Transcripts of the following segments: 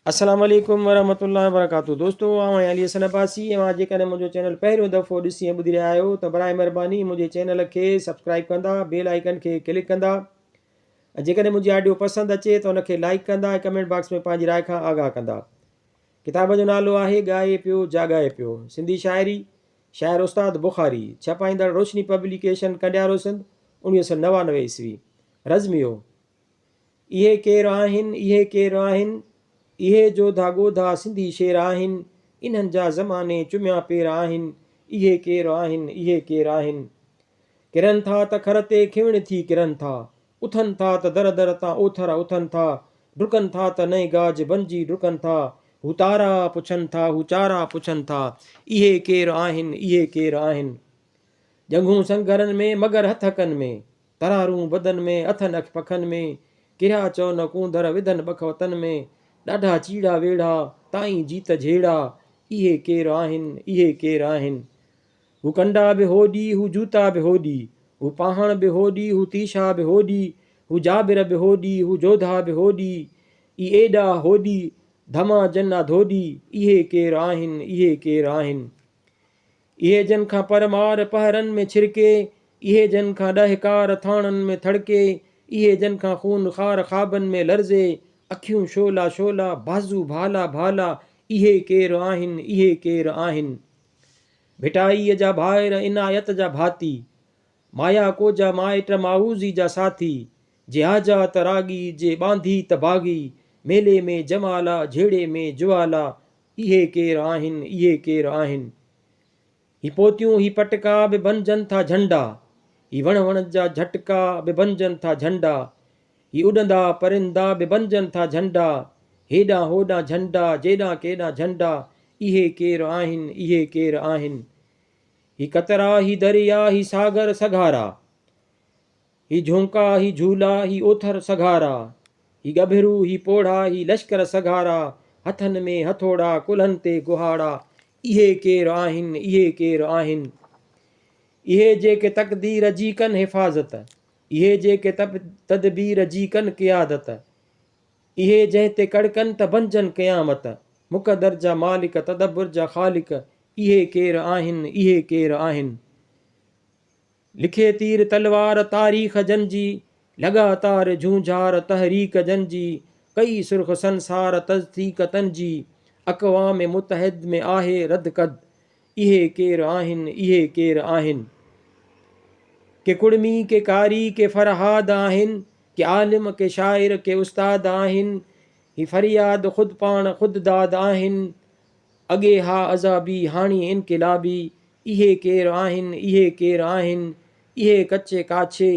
السلام عليڪم ورحمة الله وبرڪاته دوستو آئون آهيان علي حسن عباسي اوهان جيڪڏهن منهنجو چينل پهريون دفعو ڏسي ۽ ٻڌي رهيا آهيو ته برائي مهرباني منهنجي چينل کي سبسڪرائب ڪندا بيل آئيڪن کي ڪلڪ ڪندا ۽ جيڪڏهن منهنجي آڊيو پسند اچي ته ان کي لائيڪ ڪندا ۽ ڪمينٽ باڪس ۾ پنهنجي راء کان آگاهه ڪندا ڪتاب جو نالو آهي ڳائي پيو جاڳائي پيو سنڌي شاعري شاعر استاد بخاري ڇپائيندڙ روشني پبليڪيشن ڪنڊيارو سنڌ 1999 عيسوي رزميو اهي ڪير آهن، اهي ڪير آهن، اهي جوڌا ڳوڌا سنڌي شير آهن، انهن جا زماني چميا پير آهن، اهي ڪير آهن، اهي ڪير آهن. ڪرن ٿا ته کر تي کيوڻ ٿي ڪرن ٿا، اٿن ٿا ته در در تان اوٿر اٿن ٿا، ڊڪن ٿا ته نئين گاج بنجي ڊڪن ٿا، هو تارا پڇن ٿا، هو چارا پڇن ٿا، اهي ڪير آهن، اهي ڪير آهن. ڄنگهون سنگهرن ۾، مگر هٿ ڪن ۾. ترارون بدن ۾، اٿن اک پکن ۾، ڪريا چؤ نه ڪونڌر، وڌن ٻک وطن ۾، ڏاڍا چيڙا ويڙها، تائين جيت جهيڙا، اهي ڪير آهن، اهي ڪير آهن. هو ڪنڊا به هوڏي، هو جوتا به هوڏي، هو پاهڻ به هوڏي، هو تيشا به هوڏي، هو جابر به هوڏي، هو جوڌا به هوڏي، اي ايڏا هوڏي، ڌما جن آ ڌوڏي، اهي ڪير آهن، اهي ڪير آهن. اهي جن کان پر مار پهرن ۾ ڇرڪي، اهي جن کان ڏهڪار ٿاڻن ۾ ٿڙڪي، اهي جن کان خون خار خوابن ۾ لرزي، اکيون شعلا شعلا، بازو ڀالا ڀالا، اهي ڪير آهن، اهي ڪير آهن. ڀٽائيء جا ڀائر، عنايت جا ڀاتي، مايا ڪو جا مائٽ، مائوزي جا ساٿي، جي آجا ته راڳي، جي ٻانڌي ته باغي، ميلي ۾ جمالا، جهيڙي ۾ جوالا، اهي ڪير آهن، اهي ڪير آهن. هي پوتيون، هي پٽڪا به بنجن ٿا جهنڊا. هي وڻ وڻ جا جهٽڪا به بنجن ٿا جهنڊا. هي اڏندا پرندا به بنجن ٿا جهنڊا. هيڏانهن هوڏانهن جهنڊا، جيڏانهن ڪيڏانهن جهنڊا، اهي ڪير آهن، اهي ڪير آهن. هي قطرا، هي دريا، هي ساگر سگهارا. هي جهونڪا، هي جهولا، هي اوٿر سگهارا، هي ڳڀرو، هي پوڙها، هي لشڪر سگهارا، هٿن ۾ هٿوڙا، ڪلهن تي گهاڙا، اهي ڪير آهن، اهي ڪير آهن؟ اهي جيڪي تقدير جي ڪن حفاظت، اهي جيڪي تدبير جي ڪن قيادت، اهي جنهن تي ڪڙڪن ته بنجن قيامت، مقدر جا مالڪ، تدبر جا خالق، اهي ڪير آهن، اهي ڪير آهن؟ لکي تير تلوار تاريخ جن جي، لڳاتار جهونجهار تحريڪ جن جي، ڪئي سرخ سنسار تصديق تن جي، اقوام متحد ۾ آهي رد ڪد، اهي ڪير آهن، اهي ڪير آهن. ڪي ڪڙمي ڪي قاري ڪي فرهاد آهن، ڪي عالم ڪي شاعر ڪي استاد آهن، هي فرياد خود پاڻ خود داد آهن، اڳي ها عذابي هاڻي انقلابي، اهي ڪير آهن، اهي ڪير آهن، اهي ڪچي ڪاڇي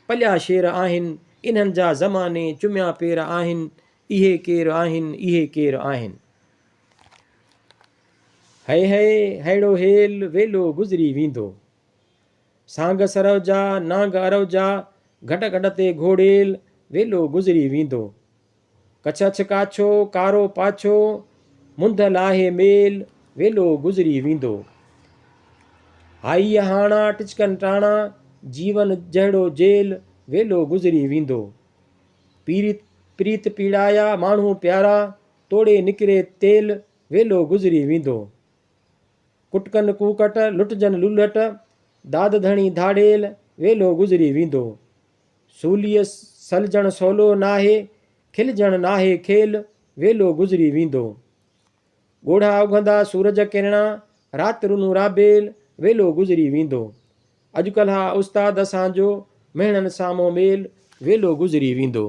پليا شير آهن، انهن جا زماني چميا پير آهن، اهي ڪير آهن، اهي ڪير آهن. هئي هئي ههڙو هيل ويلو گذري ويندو. سانگ سرو جا نانگ ارو جا گهٽ گهٽ تي گهوڙيل ويلو گذري ويندو. ڪڇ اڇ ڪاڇو، ڪارو پاڇو، منڌ لاهي ميل، ويلو گذري ويندو. هائيء هاڻا، ٽچڪن ٽاڻا، جيون جهڙو جيل، ويلو گذري ويندو. پيريت پريت پيڙايا، ماڻهو پيارا، توڙي نڪري تيل، ويلو گذري ويندو. ڪٽڪن ڪوڪٽ، لٽجن لولهٽ، داد ڌڻي ڌاڙيل، ويلو گذري ويندو. سوليء سلجڻ سولو ناهي، کلجڻ ناهي کيل، ويلو گذري ويندو. ڳوڙها اگهندا سورج ڪرڻا، رات رنو رابيل، ويلو گذري ويندو. اڄڪلهه آ استاد اسان جو، مهڻن سامهون ميل، ويلو گذري ويندو.